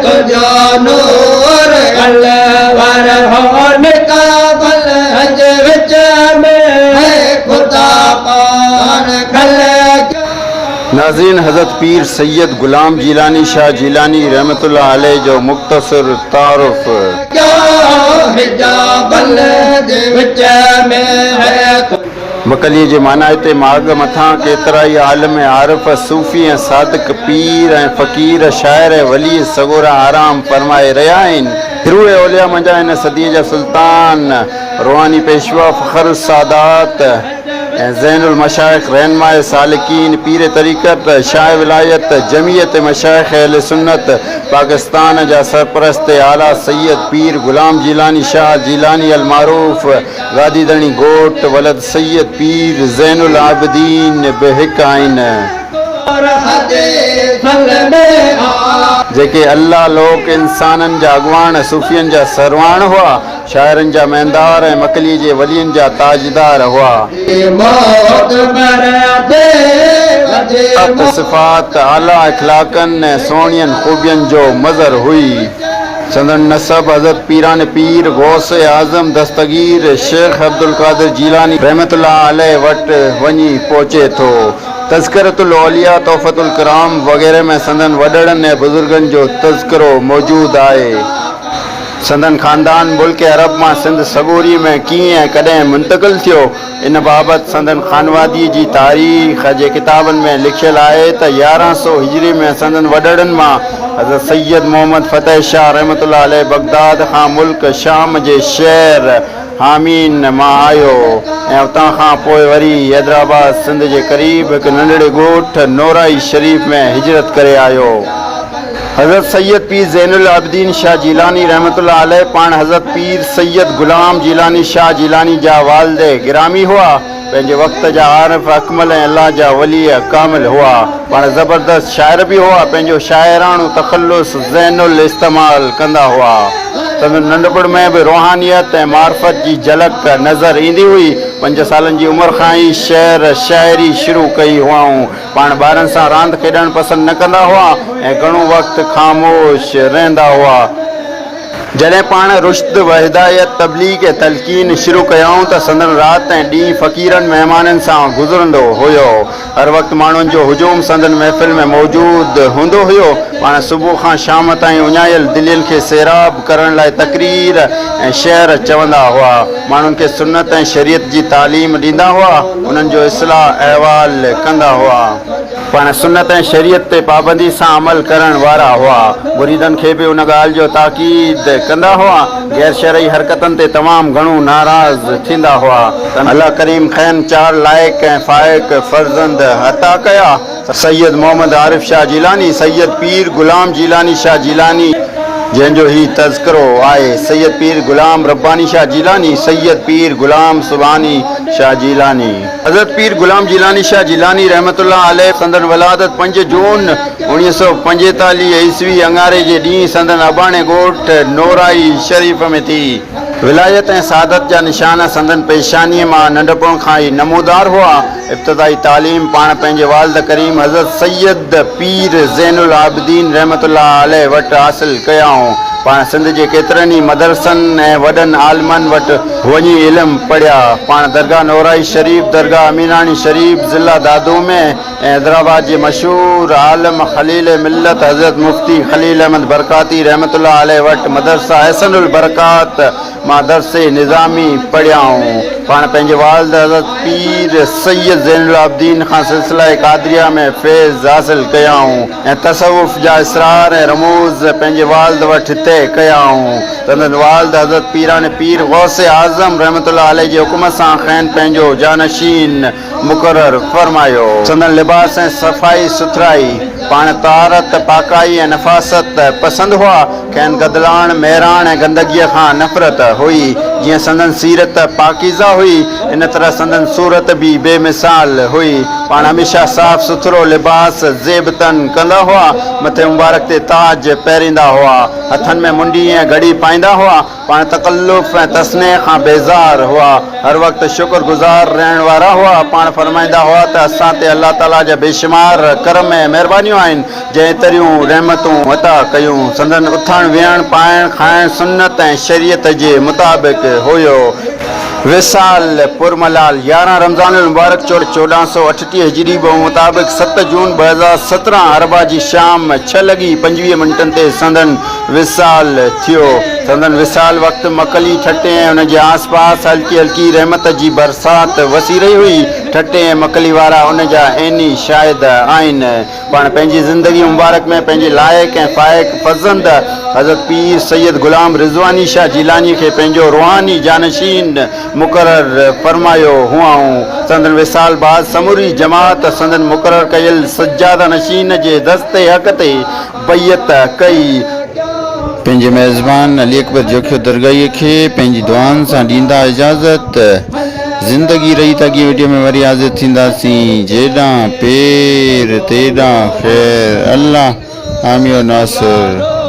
تنهنجو نور انور هو نڪابل جي وچ ۾ اي خدا پاڻ خلقيو. ناظرين حضرت پير سيد غلام جيلاني شاهه جيلاني رحمة الله عليه جو مختصر تعارف. حجابن جي وچ ۾ اي. مڪليء جي مانائتي ماڳ مٿان ڪيترائي عالم ۽ عارف، صوفي ۽ صادق، پير ۽ فقير، شاعر ۽ ولي سڳورا آرام فرمائي رهيا آهن. گروء اولياء منجهان هن صديء جا سلطان، روحاني پيشوا، فخر السادات ۽ زين المشائخ، رهنماء سالڪين، پير طريقت، شاهه ولايت، جمعيت مشائخ اهل سنت، پاڪستان جا سرپرست اعليٰ سيد پير غلام جيلاني شاهه جيلاني المعروف، گادي ڌڻي گهوٽ ولد سيد پير زين العابدين به هڪ آهن. جيڪي الله لوڪ انسانن جا اڳواڻ، صوفين جا سرواڻ هئا، شاعرن جا مهندار ۽ مڪلي جي ولين جا تاجدار هئا. ذات صفات، اعليٰ اخلاقن ۽ سهڻين خوبين جو مظهر هئي. سندن نسب حضرت پيران پير غوث اعظم دستگير شيخ عبدالقادر جيلاني رحمة الله عليه وٽ وڃي پهچي ٿو. تذڪرة الاولياء، تحفة الڪرام وغيره ۾ سندن وڏڙن ۽ بزرگن جو تذڪرو موجود آهي. سندن خاندان ملڪ عرب مان سنڌ سڳوري ۾ ڪيئن ۽ ڪڏهن منتقل ٿيو، ان بابت سندن خانوادي جي تاريخ جي ڪتابن ۾ لکيل آهي ته 1100 هجري ۾ سندن وڏڙن مان حضرت سيد محمد فتح شاهه رحمة الله عليه بغداد کان ملڪ شام جي شهر حامين مان آيو ۽ اتان کان پوء وري حيدرآباد سنڌ جي قريب هڪ ننڍڙي ڳوٺ نورائي شريف ۾ هجرت ڪري آيو. حضرت سيد پير زين العابدين شاهه جيلاني رحمة الله عليه پاڻ حضرت پير سيد غلام جيلاني شاهه جيلاني جا والد گرامي هئا. پنهنجي وقت جا عارف اڪمل ۽ الله جا ولي ڪامل هئا. پاڻ زبردست شاعر به هئا. پنهنجو شاعراڻو تخلص زين الاستعمال ڪندا هئا. سندن ننڍپڻ ۾ به روحانيت ۽ معرفت جي جهلڪ نظر ايندي هئي. پنج سالن جي عمر کان ئي شعر شاعري شروع ڪئي هئائون. پاڻ ٻارن سان راند کيڏڻ پسند نه ڪندا هئا ۽ گهڻو وقت خاموش رهندا هئا. جڏهن پاڻ رشد و هدايت، تبليغ ۽ تلقين شروع ڪيائون ته سندن رات ۽ ڏينهن فقيرن مهمانن سان گذرندو هيو. هر وقت ماڻهن جو هجوم سندن محفل ۾ موجود هوندو هيو. پاڻ صبح کان شام تائين اڃايل دلين کي سيراب ڪرڻ لاء تقرير ۽ شعر چوندا هئا. ماڻهن کي سنت ۽ شريعت جي تعليم ڏيندا هئا، انهن جو اصلاح احوال ڪندا هئا. پاڻ سنت ۽ شريعت تي پابندي سان عمل ڪرڻ وارا هئا. مريدن کي به ان ڳالهه جو تاڪيد ڪندا هئا. غير شرعي حرڪتن تي تمام گهڻو ناراض ٿيندا هئا. الله ڪريم کين چار لائق ۽ فائق فرزند عطا ڪيا. سيد محمد عارف شاهه جيلاني، سيد پير غلام جيلاني شاهه جيلاني، جنهن جو هي تذڪرو آهي، سيد پير غلام رباني شاهه جيلاني، سيد پير غلام سبحاني شاهه جيلاني. حضرت پير غلام جيلاني شاهه جيلاني رحمة الله عليه سندن ولادت پنج جون 1945 عيسوي اڱاري جي ڏينهن سندن اباڻي ڳوٺ نورائي شريف ۾ ٿي. ولايت ۽ سعادت جا نشان سندن پيشانيء مان ننڍپڻ کان ئي نمودار هئا. ابتدائي تعليم پاڻ پنهنجي والد ڪريم حضرت سيد پير زين العابدين رحمة الله عليه وٽ حاصل ڪيائون. پاڻ سنڌ جي ڪيترن ئي مدرسن ۽ وڏن عالمن وٽ وڃي علم پڙهيا. پاڻ درگاهه نورائي شريف، درگاهه اميراڻي شريف ضلع دادو ۾ ۽ حيدرآباد جي مشهور عالم خليل ملت حضرت مفتي خليل احمد برڪاتي رحمة الله عليه وٽ مدرسه احسن البرڪات مان درس نظامي پڙهيائون. پاڻ پنهنجي والد حضرت پير سيد زين العابدين کان سلسله قادريه ۾ فيض حاصل ڪيائون ۽ تصوف جا اسرار ۽ رموز پنهنجي والد وٽ طئي ڪيائون. سندن والد حضرت پيران پير غوث اعظم رحمة الله عليه جي حڪم سان کين پنهنجو جانشين مقرر فرمايو. سندن لباس ۽ صفائي سٿرائي، پاڻ طهارت، پاڪائي ۽ نفاست پسند هئا. کين گدلاڻ، ميراڻ ۽ گندگيء کان نفرت هئي. جيئن سندن سيرت پاڪيزه هئي، ان طرح سندن صورت به بي مثال هئي. پاڻ هميشه صاف سٿرو لباس زيب تن ڪندا هئا. مٿي مبارڪ تي تاج پهريندا هئا. هٿن ۾ منڊي ۽ گهڙي پائيندا هئا. پاڻ تڪلف ۽ تصنع کان بيزار هئا. هر وقت شڪر گذار رهڻ وارا هئا. پاڻ فرمائيندا هئا ته اسان تي الله تعاليٰ جا بيشمار ڪرم ۽ مهربانيون آهن، جنهن ايتريون رحمتون عطا ڪيون. سندن اٿڻ ويهڻ، پائڻ کائڻ سنت ۽ شريعت جي مطابق هيو. وصال پرملال 11 رمضان المبارڪ 1438 هجري بمطابق 7 جون 2017 اربع جي شام ڇهه لڳي 25 منٽن تي سندن وصال ٿيو. سندن وصال وقت مڪلي ٺٽي ۽ ان جي آس پاس هلڪي هلڪي رحمت جي برسات وسي رهي هئي. ٺٽي ۽ مڪلي وارا ان جا عيني شاهد آهن. پاڻ پنهنجي زندگي مبارڪ ۾ پنهنجي لائق ۽ فائق فرزند حضرت پير سيد غلام رضواني شاهه جيلاني کي پنهنجو روحاني جانشين مقرر فرمايو هئائون. سندن وصال بعد سموري جماعت سندن مقرر ڪيل سجاده نشين جي دست حق تي بيعت ڪئي. پنهنجي ميزبان علي اڪبر جوکيو درگاهي کي پنهنجي دعائن سان ڏيندا اجازت. زندگي رهي ته اڳئين وڊيو ۾ وري حاضر ٿينداسين. جيڏانهن پير تيڏانهن خير. الله حامي و ناصر.